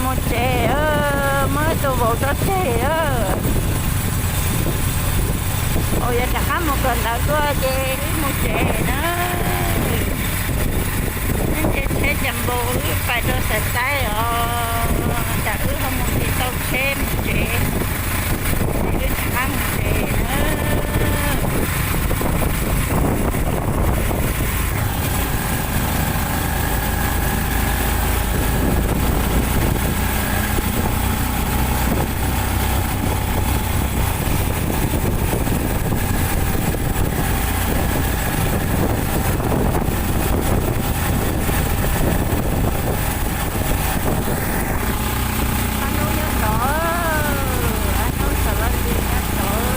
Mus tsev, muab tus vauv tso tseg. Ua yuav rov qab mus kawm ntawv tuaj ces wb mus tsev na. Ntshe tsheb cas npau wb pais rau Xaiv Taib os, cas wb ho mus tsis tau tsheb mus tsev, wb rov qab mus tsev na. Ab hnub nyob tod, ab hnub Xov Laj Nti nyob tod.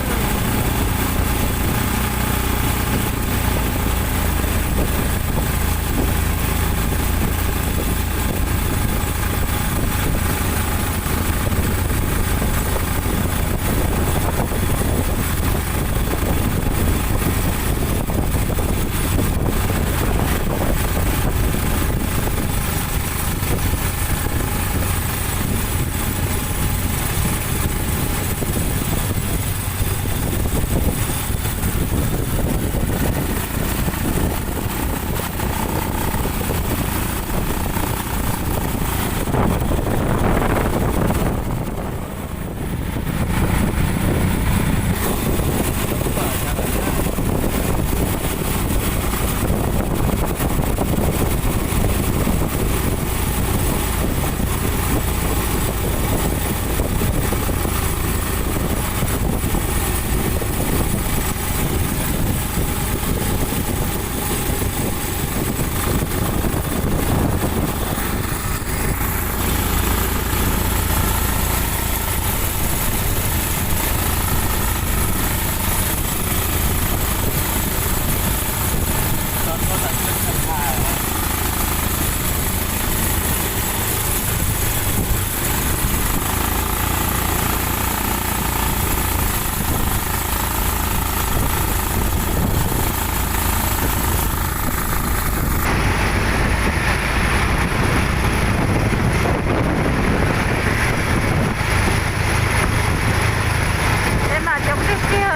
Peb mas coob tiag tiag.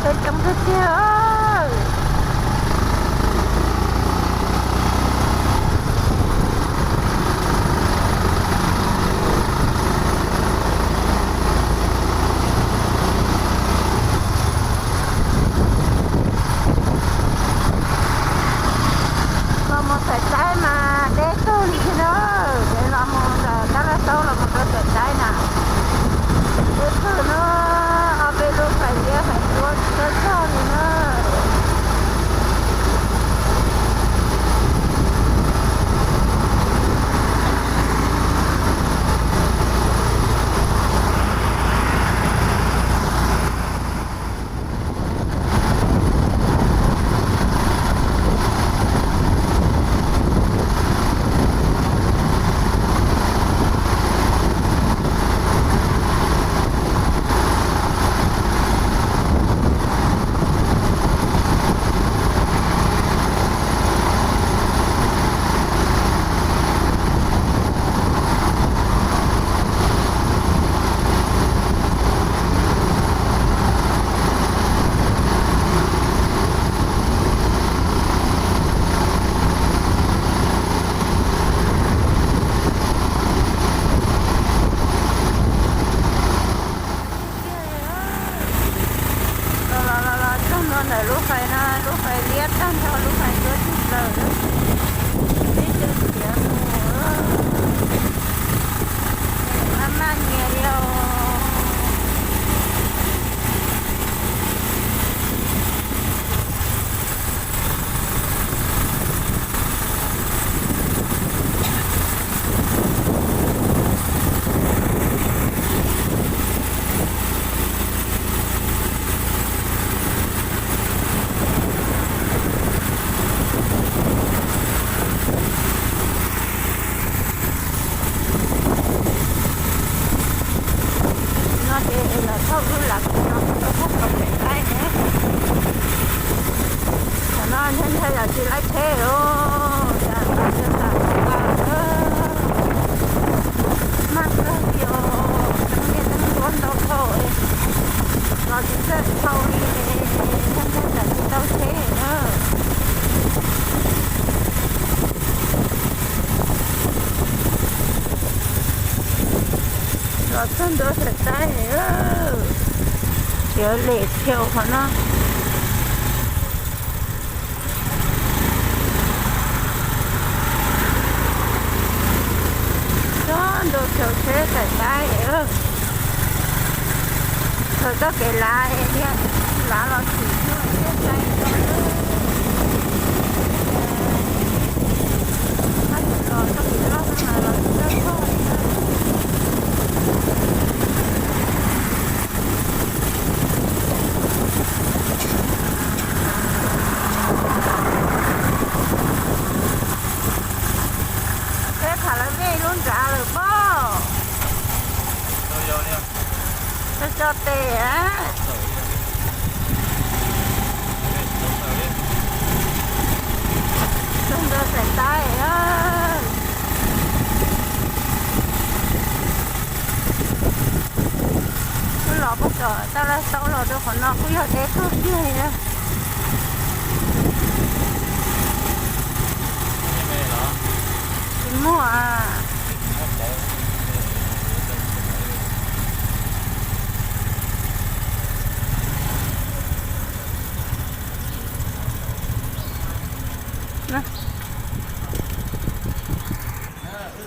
Peb coob tiag tiag. Los mus Xaiv Taib mas deb kawg li na, ces los mus ntawm Tab Laj Taub los mus rau Xaiv Taib na, deb kawg na, ob peb lub fais liab fais tuab tsis txawj txog li na. Los los los los txog ntua ntawm lub fais no, lub fais liab tag nrho, lub fais tuab tsis plaws lawm. Peb twb khiav mus, maj maj nyias li os. tsheb os, cas tau tsheb tas tas na. Mag kawg li os, cov niag teeb nruab ntau dhau, los tsis txawj dhau li, thiaj txawj tsis tau tsheb na. Los txog ntua Xaim Taib, yuav lem dhau qhov no. Txog ntua chaw tsheb Xaim Taib, khaws txoj kev lav, lav los txim nyuaj thiab saib. Hab tseem los txoj kev loj no los tsis tau tshoj li na. Peb tham lawv vej lub nrad lawm pob. Tso tes a. Txog ntua Xaim Taib. Wb los kuj kom tau laj xauv los rau qhov no kuj yog deb kawg kiag li. Tsis muaj. Wb los pem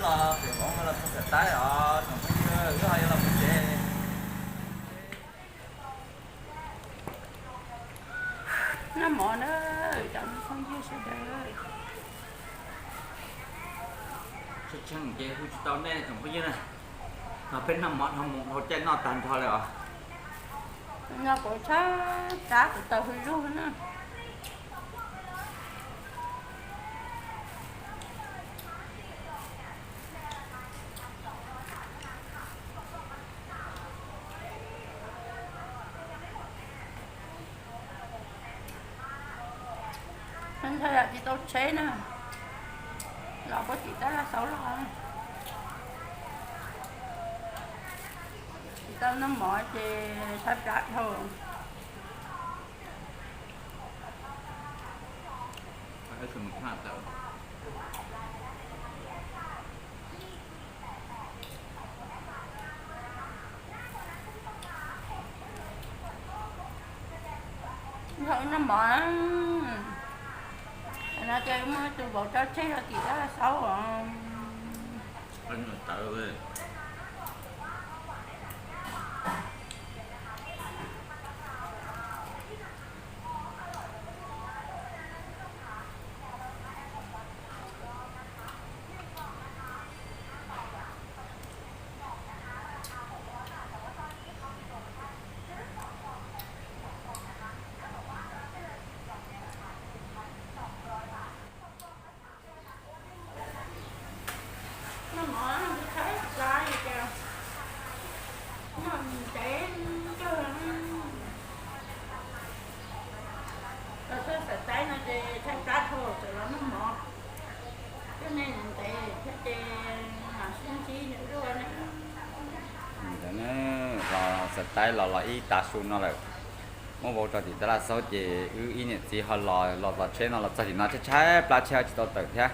Hmoob los txog Xaim Taib os, tsoom phooj ywg, wb ho yuav los mus tsev. Noj mov na, cov phooj ywg sawv daws. Tsheej tsheej ces hu tsis tau nej tsoom phooj ywg na. Peb noj mov dhau mus dhau caij noj tag nrho lawm os. No kuv tshab tsab kuv taws hws lug na. Ntshai yam tsis tau tsheb na, los puag tim tab laj xauv los. Tsis tau noj mov ces tshab tsab dhau. Noj mov no ces muaj tus vauv tso tseg rau tim tab laj xauv os. Noj mov tsis tshab plab li cas, noj ntev kawg. Los txog Xaim Taib no ces tshaib plab dhau txawm los noj mov. Coj nej ntev thiab ces mam sib ntsib ntawm zuag na. Ntawd na, los Xaim Taib los los ib tav su no lawm. Muab vau rau tim tab laj xauv ces wb ib niam txiv ho los los txog tsheb no los txog tim no tshaib tshaib plab tsheb tsis tau tawm thiab.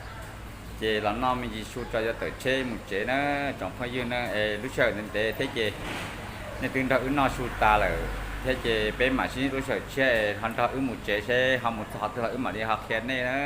Ces los noj me ntsis su tso yuav tawm tsheb mus tsev na, tsoom phooj ywg na, es lub sij hawm ntev ntev thiab ces nej twb nrog wb noj su tas lawm thiab ces peb mam sib ntsib lub sij hawm tshiab ho nrog wb mus tsev seb ho mus txog qhov twg los wb mam li ho qhia nej na.